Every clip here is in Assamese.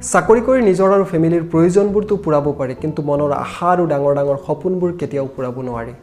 চাকৰি কৰি নিজৰ আৰু ফেমিলিৰ প্ৰয়োজনবোৰতো পূৰাব পাৰি, কিন্তু মনৰ আশা আৰু ডাঙৰ ডাঙৰ সপোনবোৰ কেতিয়াও পূৰাব নোৱাৰি।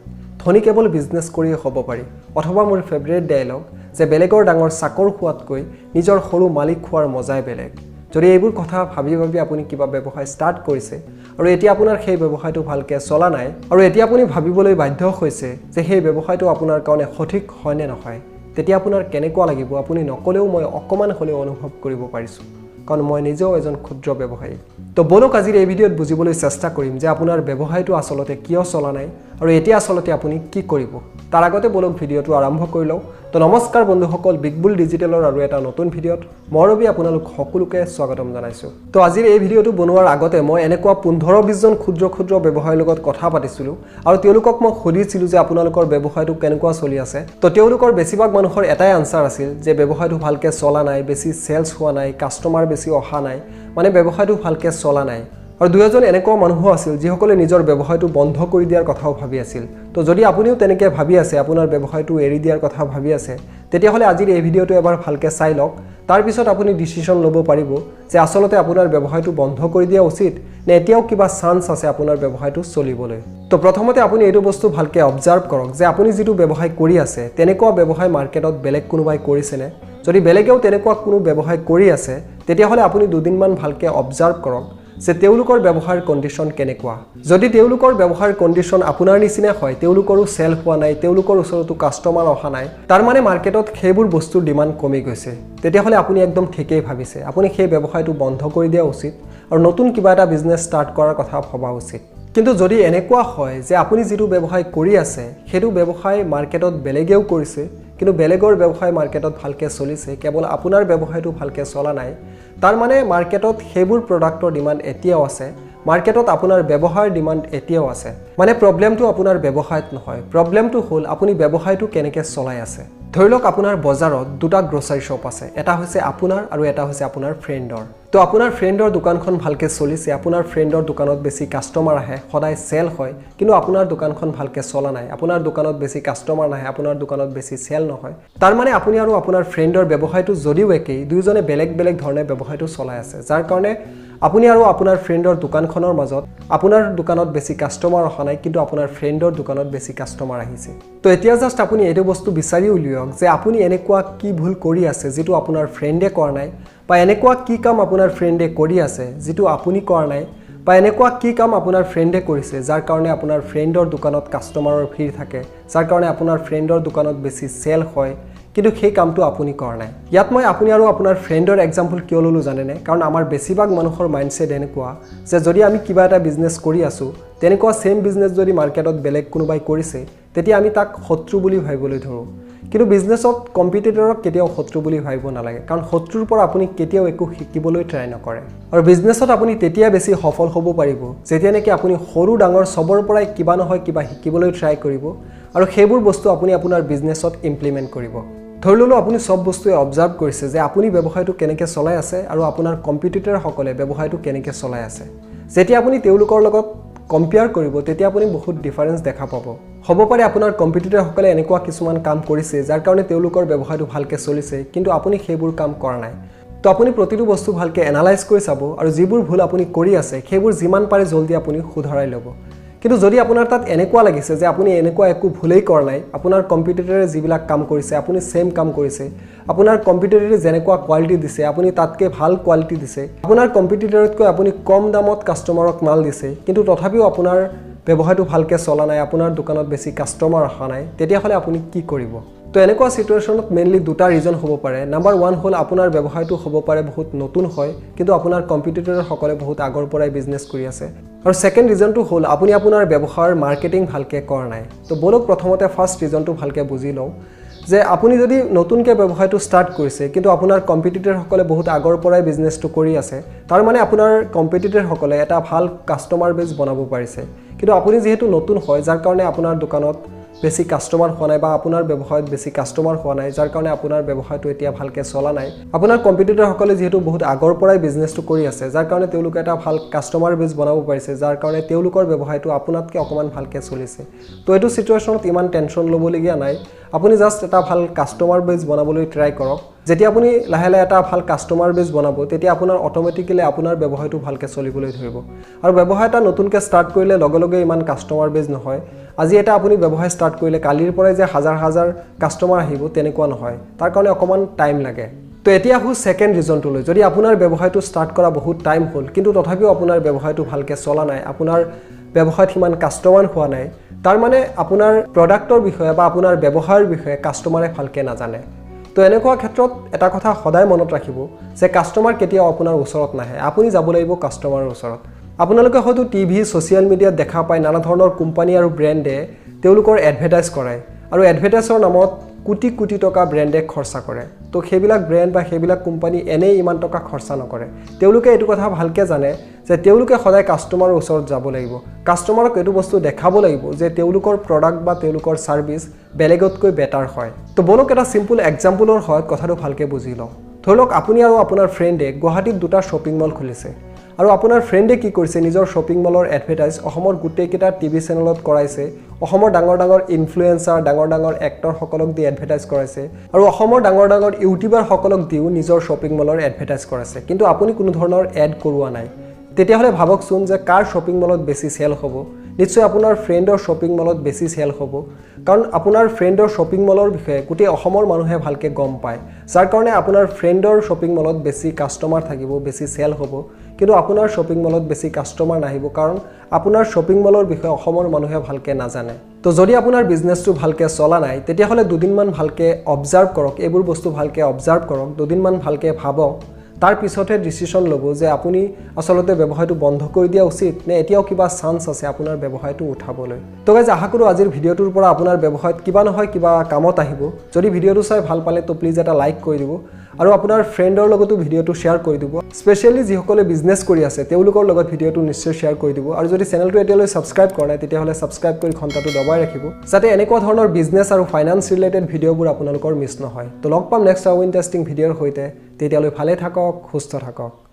ধনী কেৱল বিজনেছ কৰিয়ে হ'ব পাৰি, অথবা মোৰ ফেভৰেট ডায়লগ যে বেলেগৰ ডাঙৰ চাকৰ হোৱাতকৈ নিজৰ সৰু মালিক হোৱাৰ মজাই বেলেগ। যদি এইবোৰ কথা ভাবি ভাবি আপুনি কিবা ব্যৱসায় ষ্টাৰ্ট কৰিছে আৰু এতিয়া আপোনাৰ সেই ব্যৱসায়টো ভালকৈ চলা নাই আৰু এতিয়া আপুনি ভাবিবলৈ বাধ্য হৈছে যে সেই ব্যৱসায়টো আপোনাৰ কাৰণে সঠিক হয় নে নহয়, তেতিয়া আপোনাৰ কেনেকুৱা লাগিব আপুনি নক'লেও মই অকণমান হ'লেও অনুভৱ কৰিব পাৰিছোঁ, কাৰণ মই নিজেও এজন ক্ষুদ্ৰ ব্যৱসায়ী। তো ব'লক আজিৰ এই ভিডিঅ'ত বুজিবলৈ চেষ্টা কৰিম যে আপোনাৰ ব্যৱসায়টো আচলতে কিয় চলা নাই আৰু এতিয়া আচলতে আপুনি কি কৰিব। তাৰ আগতে ব'লক ভিডিঅ'টো আৰম্ভ কৰি লওঁ। তো নমস্কাৰ বন্ধুসকল, বিগবুল ডিজিটেলৰ আৰু এটা নতুন ভিডিঅ'ত মই ৰবি আপোনালোক সকলোকে স্বাগতম জনাইছোঁ। তো আজিৰ এই ভিডিঅ'টো বনোৱাৰ আগতে মই এনেকুৱা 15-20জন ক্ষুদ্ৰ ক্ষুদ্ৰ ব্যৱসায়ীৰ লগত কথা পাতিছিলোঁ আৰু তেওঁলোকক মই সুধিছিলোঁ যে আপোনালোকৰ ব্যৱসায়টো কেনেকুৱা চলি আছে। তো তেওঁলোকৰ বেছিভাগ মানুহৰ এটাই আনচাৰ আছিল যে ব্যৱসায়টো ভালকৈ চলা নাই, বেছি চেলছ হোৱা নাই, কাষ্টমাৰ বেছি অহা নাই, মানে ব্যৱসায়টো ভালকৈ চলা নাই। আৰু দুই এজন এনেকুৱা মানুহো আছিল যিসকলে নিজৰ ব্যৱসায়টো বন্ধ কৰি দিয়াৰ কথাও ভাবি আছিল। তো যদি আপুনিও তেনেকৈ ভাবি আছে, আপোনাৰ ব্যৱসায়টো এৰি দিয়াৰ কথা ভাবি আছে, তেতিয়াহ'লে আজিৰ এই ভিডিঅ'টো এবাৰ ভালকৈ চাই লওক। তাৰপিছত আপুনি ডিচিশ্যন ল'ব পাৰিব যে আচলতে আপোনাৰ ব্যৱসায়টো বন্ধ কৰি দিয়া উচিত নে এতিয়াও কিবা চান্স আছে আপোনাৰ ব্যৱসায়টো চলিবলৈ। তো প্ৰথমতে আপুনি এইটো বস্তু ভালকৈ অবজাৰ্ভ কৰক যে আপুনি যিটো ব্যৱসায় কৰি আছে তেনেকুৱা ব্যৱসায় মাৰ্কেটত বেলেগ কোনোবাই কৰিছেনে। যদি বেলেগেও তেনেকুৱা কোনো ব্যৱসায় কৰি আছে, তেতিয়াহ'লে আপুনি দুদিনমান ভালকৈ অবজাৰ্ভ কৰক যে তেওঁলোকৰ ব্যৱসায়ৰ কণ্ডিশ্যন কেনেকুৱা। যদি তেওঁলোকৰ ব্যৱসায়ৰ কণ্ডিশ্যন আপোনাৰ নিচিনা হয়, তেওঁলোকৰো চেল হোৱা নাই, তেওঁলোকৰ ওচৰতো কাষ্টমাৰ অহা নাই, তাৰ মানে মাৰ্কেটত সেইবোৰ বস্তুৰ ডিমাণ্ড কমি গৈছে, তেতিয়াহ'লে আপুনি একদম ঠিকেই ভাবিছে, আপুনি সেই ব্যৱসায়টো বন্ধ কৰি দিয়া উচিত আৰু নতুন কিবা এটা বিজনেছ ষ্টাৰ্ট কৰাৰ কথা ভবা উচিত। কিন্তু যদি এনেকুৱা হয় যে আপুনি যিটো ব্যৱসায় কৰি আছে সেইটো ব্যৱসায় মাৰ্কেটত বেলেগেও কৰিছে, কিন্তু বেলেগৰ ব্যৱসায় মাৰ্কেটত ভালকৈ চলিছে, কেৱল আপোনাৰ ব্যৱসায়টো ভালকৈ চলা নাই, তাৰ মানে মাৰ্কেটত সেইবোৰ প্ৰডাক্টৰ ডিমাণ্ড এতিয়াও আছে, মাৰ্কেটত আপোনাৰ ব্যৱসায়ৰ ডিমাণ্ড এতিয়াও আছে। মানে প্ৰব্লেমটো আপোনাৰ ব্যৱসায়ত নহয়, প্ৰব্লেমটো হ'ল আপুনি ব্যৱসায়টো কেনেকৈ চলাই আছে। ধৰি লওক আপোনাৰ বজাৰত দুটা গ্ৰ'চাৰী শ্বপ আছে, এটা হৈছে আপোনাৰ আৰু এটা হৈছে আপোনাৰ ফ্ৰেণ্ডৰ। তো আপোনাৰ ফ্ৰেণ্ডৰ দোকানখন ভালকৈ চলিছে, আপোনাৰ ফ্ৰেণ্ডৰ দোকানত বেছি কাষ্টমাৰ আহে, সদায় চেল হয়, কিন্তু আপোনাৰ দোকানখন ভালকৈ চলা নাই, আপোনাৰ দোকানত বেছি কাষ্টমাৰ নাহে, আপোনাৰ দোকানত বেছি চেল নহয়। তাৰ মানে আপুনি আৰু আপোনাৰ ফ্ৰেণ্ডৰ ব্যৱসায়টো যদিও একেই, দুয়োজনে বেলেগ বেলেগ ধৰণে ব্যৱসায়টো চলাই আছে, যাৰ কাৰণে আপুনি আৰু আপোনাৰ ফ্ৰেণ্ডৰ দোকানখনৰ মাজত আপোনাৰ দোকানত বেছি কাষ্টমাৰ অহা নাই, কিন্তু আপোনাৰ ফ্ৰেণ্ডৰ দোকানত বেছি কাষ্টমাৰ আহিছে। তো এতিয়া জাষ্ট আপুনি এইটো বস্তু বিচাৰি উলিয়াওক যে আপুনি এনেকুৱা কি ভুল কৰি আছে যিটো আপোনাৰ ফ্ৰেণ্ডে কৰা নাই, বা এনেকুৱা কি কাম আপোনাৰ ফ্ৰেণ্ডে কৰি আছে যিটো আপুনি কৰা নাই, বা এনেকুৱা কি কাম আপোনাৰ ফ্ৰেণ্ডে কৰিছে যাৰ কাৰণে আপোনাৰ ফ্ৰেণ্ডৰ দোকানত কাষ্টমাৰৰ ভিৰ থাকে, যাৰ কাৰণে আপোনাৰ ফ্ৰেণ্ডৰ দোকানত বেছি চেল হয়, কিন্তু সেই কামটো আপুনি কৰা নাই। ইয়াত মই আপুনি আৰু আপোনাৰ ফ্ৰেণ্ডৰ এক্সাম্পল কিয় ল'লোঁ জানেনে? কাৰণ আমাৰ বেছিভাগ মানুহৰ মাইণ্ডছেট এনেকুৱা যে যদি আমি কিবা এটা বিজনেছ কৰি আছোঁ, তেনেকুৱা ছেইম বিজনেছ যদি মাৰ্কেটত বেলেগ কোনোবাই কৰিছে, তেতিয়া আমি তাক শত্ৰু বুলি ভাবিবলৈ ধৰোঁ। কিন্তু বিজনেছত কম্পিটিটৰক কেতিয়াও শত্ৰু বুলি ভাবিব নালাগে, কাৰণ শত্ৰুৰ পৰা আপুনি কেতিয়াও একো শিকিবলৈ ট্ৰাই নকৰে। আৰু বিজনেছত আপুনি তেতিয়া বেছি সফল হ'ব পাৰিব যেতিয়া নেকি আপুনি সৰু ডাঙৰ চবৰ পৰাই কিবা নহয় কিবা শিকিবলৈ ট্ৰাই কৰিব আৰু সেইবোৰ বস্তু আপুনি আপোনাৰ বিজনেছত ইমপ্লিমেণ্ট কৰিব। ধৰি ল'লোঁ আপুনি চব বস্তুৱে অবজাৰ্ভ কৰিছে যে আপুনি ব্যৱসায়টো কেনেকৈ চলাই আছে আৰু আপোনাৰ কম্পিটিটৰসকলে ব্যৱসায়টো কেনেকৈ চলাই আছে। যেতিয়া আপুনি তেওঁলোকৰ লগত কম্পেয়াৰ কৰিব, তেতিয়া আপুনি বহুত ডিফাৰেঞ্চ দেখা পাব। হ'ব পাৰে আপোনাৰ কম্পিটিটৰসকলে এনেকুৱা কিছুমান কাম কৰিছে যাৰ কাৰণে তেওঁলোকৰ ব্যৱসায়টো ভালকৈ চলিছে, কিন্তু আপুনি সেইবোৰ কাম কৰা নাই। তো আপুনি প্ৰতিটো বস্তু ভালকৈ এনালাইজ কৰি চাব আৰু যিবোৰ ভুল আপুনি কৰি আছে সেইবোৰ যিমান পাৰে জল্দি আপুনি শুধৰাই ল'ব। কিন্তু যদি আপোনাৰ তাত এনেকুৱা লাগিছে যে আপুনি এনেকুৱা একো ভুলেই কৰা নাই, আপোনাৰ কম্পিটিটৰে যিবিলাক কাম কৰিছে আপুনি ছেইম কাম কৰিছে, আপোনাৰ কম্পিটিটৰে যেনেকুৱা কোৱালিটি দিছে আপুনি তাতকৈ ভাল কোৱালিটি দিছে, আপোনাৰ কম্পিটিটৰতকৈ আপুনি কম দামত কাষ্টমাৰক মাল দিছে, কিন্তু তথাপিও আপোনাৰ ব্যৱসায়টো ভালকৈ চলা নাই, আপোনাৰ দোকানত বেছি কাষ্টমাৰ অহা নাই, তেতিয়াহ'লে আপুনি কি কৰিব? তো এনেকুৱা চিটুৱেশ্যনত মেইনলি দুটা ৰিজন হ'ব পাৰে। নাম্বাৰ 1 হ'ল আপোনাৰ ব্যৱসায়টো হ'ব পাৰে বহুত নতুন হয়, কিন্তু আপোনাৰ কম্পিটিটৰসকলে বহুত আগৰ পৰাই বিজনেছ কৰি আছে। আৰু ছেকেণ্ড ৰিজনটো হ'ল আপুনি আপোনাৰ ব্যৱসায়ৰ মাৰ্কেটিং ভালকৈ কৰা নাই। তো ব'লক প্ৰথমতে ফাৰ্ষ্ট ৰিজনটো ভালকৈ বুজি লওঁ যে আপুনি যদি নতুনকৈ ব্যৱসায়টো ষ্টাৰ্ট কৰিছে, কিন্তু আপোনাৰ কম্পিটিটৰসকলে বহুত আগৰ পৰাই বিজনেছটো কৰি আছে, তাৰ মানে আপোনাৰ কম্পিটিটৰসকলে এটা ভাল কাষ্টমাৰ বেছ বনাব পাৰিছে, কিন্তু আপুনি যিহেতু নতুন হয় যাৰ কাৰণে আপোনাৰ দোকানত বেছি কাষ্টমাৰ হোৱা নাই বা আপোনাৰ ব্যৱসায়ত বেছি কাষ্টমাৰ হোৱা নাই, যাৰ কাৰণে আপোনাৰ ব্যৱসায়টো এতিয়া ভালকৈ চলা নাই। আপোনাৰ কম্পিটিটৰসকলে যিহেতু বহুত আগৰ পৰাই বিজনেছটো কৰি আছে, যাৰ কাৰণে তেওঁলোকে এটা ভাল কাষ্টমাৰ বেছ বনাব পাৰিছে, যাৰ কাৰণে তেওঁলোকৰ ব্যৱসায়টো আপোনাতকৈ অকণমান ভালকৈ চলিছে। তো এইটো চিটুৱেশ্যনত ইমান টেনশ্যন ল'বলগীয়া নাই। আপুনি জাষ্ট এটা ভাল কাষ্টমাৰ বেছ বনাবলৈ ট্ৰাই কৰক। যেতিয়া আপুনি লাহে লাহে এটা ভাল কাষ্টমাৰ বেছ বনাব, তেতিয়া আপোনাৰ অট'মেটিকেলি আপোনাৰ ব্যৱসায়টো ভালকৈ চলিবলৈ ধৰিব। আৰু ব্যৱসায় এটা নতুনকৈ ষ্টাৰ্ট কৰিলে লগে লগে ইমান কাষ্টমাৰ বেছ নহয়। আজি এটা আপুনি ব্যৱসায় ষ্টাৰ্ট কৰিলে কালিৰ পৰাই যে হাজাৰ হাজাৰ কাষ্টমাৰ আহিব তেনেকুৱা নহয়, তাৰ কাৰণে অকণমান টাইম লাগে। তো এতিয়া আহোঁ ছেকেণ্ড ৰিজনটোলৈ। যদি আপোনাৰ ব্যৱসায়টো ষ্টাৰ্ট কৰা বহুত টাইম হ'ল, কিন্তু তথাপিও আপোনাৰ ব্যৱসায়টো ভালকৈ চলা নাই, আপোনাৰ ব্যৱসায়ত সিমান কাষ্টমাৰ হোৱা নাই, তাৰ মানে আপোনাৰ প্ৰডাক্টৰ বিষয়ে বা আপোনাৰ ব্যৱসায়ৰ বিষয়ে কাষ্টমাৰে ভালকৈ নাজানে। তো এনেকুৱা ক্ষেত্ৰত এটা কথা সদায় মনত ৰাখিব যে কাষ্টমাৰ কেতিয়াও আপোনাৰ ওচৰত নাহে, আপুনি যাব লাগিব কাষ্টমাৰৰ ওচৰত। আপোনালোকে হয়তো টিভি, ছ'চিয়েল মিডিয়াত দেখা পায় নানা ধৰণৰ কোম্পানী আৰু ব্ৰেণ্ডে তেওঁলোকৰ এডভাৰটাইজ কৰায় আৰু এডভাৰটাইজৰ নামত কোটি কোটি টকা ব্ৰেণ্ডে খৰচা কৰে। তো সেইবিলাক ব্ৰেণ্ড বা সেইবিলাক কোম্পানী এনেই ইমান টকা খৰচা নকৰে। তেওঁলোকে এইটো কথা ভালকৈ জানে যে তেওঁলোকে সদায় কাষ্টমাৰৰ ওচৰত যাব লাগিব, কাষ্টমাৰক এইটো বস্তু দেখাব লাগিব যে তেওঁলোকৰ প্ৰডাক্ট বা তেওঁলোকৰ ছাৰ্ভিচ বেলেগতকৈ বেটাৰ হয়। তো ব'লক এটা চিম্পুল এক্সাম্পলৰ সহায়ত কথাটো ভালকৈ বুজি লওঁ। ধৰি লওক আপুনি আৰু আপোনাৰ ফ্ৰেণ্ডে গুৱাহাটীত দুটা শ্বপিং মল খুলিছে আৰু আপোনাৰ ফ্ৰেণ্ডে কি কৰিছে, নিজৰ শ্বপিং মলৰ এডভাৰটাইজ অসমৰ গোটেইকেইটা টিভি চেনেলত কৰাইছে, অসমৰ ডাঙৰ ডাঙৰ ইনফ্লুৱেঞ্চাৰ, ডাঙৰ ডাঙৰ এক্টৰসকলক দি এডভাৰটাইজ কৰাইছে আৰু অসমৰ ডাঙৰ ডাঙৰ ইউটিউবাৰসকলক দিও নিজৰ শ্বপিং মলৰ এডভাৰটাইজ কৰাইছে, কিন্তু আপুনি কোনো ধৰণৰ এড কৰোৱা নাই। তেতিয়াহ'লে ভাবকচোন যে কাৰ শ্বপিং মলত বেছি চেল হ'ব? নিশ্চয় আপোনাৰ ফ্ৰেণ্ডৰ শ্বপিং মলত বেছি চেল হ'ব, কাৰণ আপোনাৰ ফ্ৰেণ্ডৰ শ্বপিং মলৰ বিষয়ে গোটেই অসমৰ মানুহে ভালকৈ গম পায়, যাৰ কাৰণে আপোনাৰ ফ্ৰেণ্ডৰ শ্বপিং মলত বেছি কাষ্টমাৰ থাকিব, বেছি চেল হ'ব। কিন্তু আপোনাৰ শ্বপিং মলত বেছি কাষ্টমাৰ নাহিব, কাৰণ আপোনাৰ শ্বপিং মলৰ বিষয়ে অসমৰ মানুহে ভালকৈ নাজানে। তো যদি আপোনাৰ বিজনেছটো ভালকৈ চলা নাই, তেতিয়াহ'লে দুদিনমান ভালকৈ অবজাৰ্ভ কৰক, এইবোৰ বস্তু ভালকৈ অবজাৰ্ভ কৰক, দুদিনমান ভালকৈ ভাবক, তাৰ পিছতহে ডিচিশ্যন ল'ব যে আপুনি আচলতে ব্যৱসায়টো বন্ধ কৰি দিয়া উচিত নে এতিয়াও কিবা চান্স আছে আপোনাৰ ব্যৱসায়টো উঠাবলৈ। তো গাইজ, আশা কৰোঁ আজিৰ ভিডিঅ'টোৰ পৰা আপোনাৰ ব্যৱসায়ত কিবা নহয় কিবা কামত আহিব। যদি ভিডিঅ'টো চাই ভাল পালে তো প্লিজ এটা লাইক কৰি দিব আৰু আপোনাৰ ফ্ৰেণ্ডৰ লগতো ভিডিঅ'টো শ্বেয়াৰ কৰি দিব। স্পেচিয়েলি যিসকলে বিজনেছ কৰি আছে তেওঁলোকৰ লগত ভিডিঅ'টো নিশ্চয় শ্বেয়াৰ কৰি দিব। আৰু যদি চেনেলটো এতিয়ালৈ ছাবস্ক্ৰাইব কৰা নাই, তেতিয়াহ'লে ছাবস্ক্ৰাইব কৰি ঘণ্টাটো দবাই ৰাখিব, যাতে এনেকুৱা ধৰণৰ বিজনেছ আৰু ফাইনেন্স ৰিলেটেড ভিডিঅ'বোৰ আপোনালোকৰ মিছ নহয়। তো লগ পাম নেক্সট আৰু ইণ্টাৰেষ্টিং ভিডিঅ'ৰ সৈতে। তেতিয়ালৈ ভালে থাকক, সুস্থ থাকক।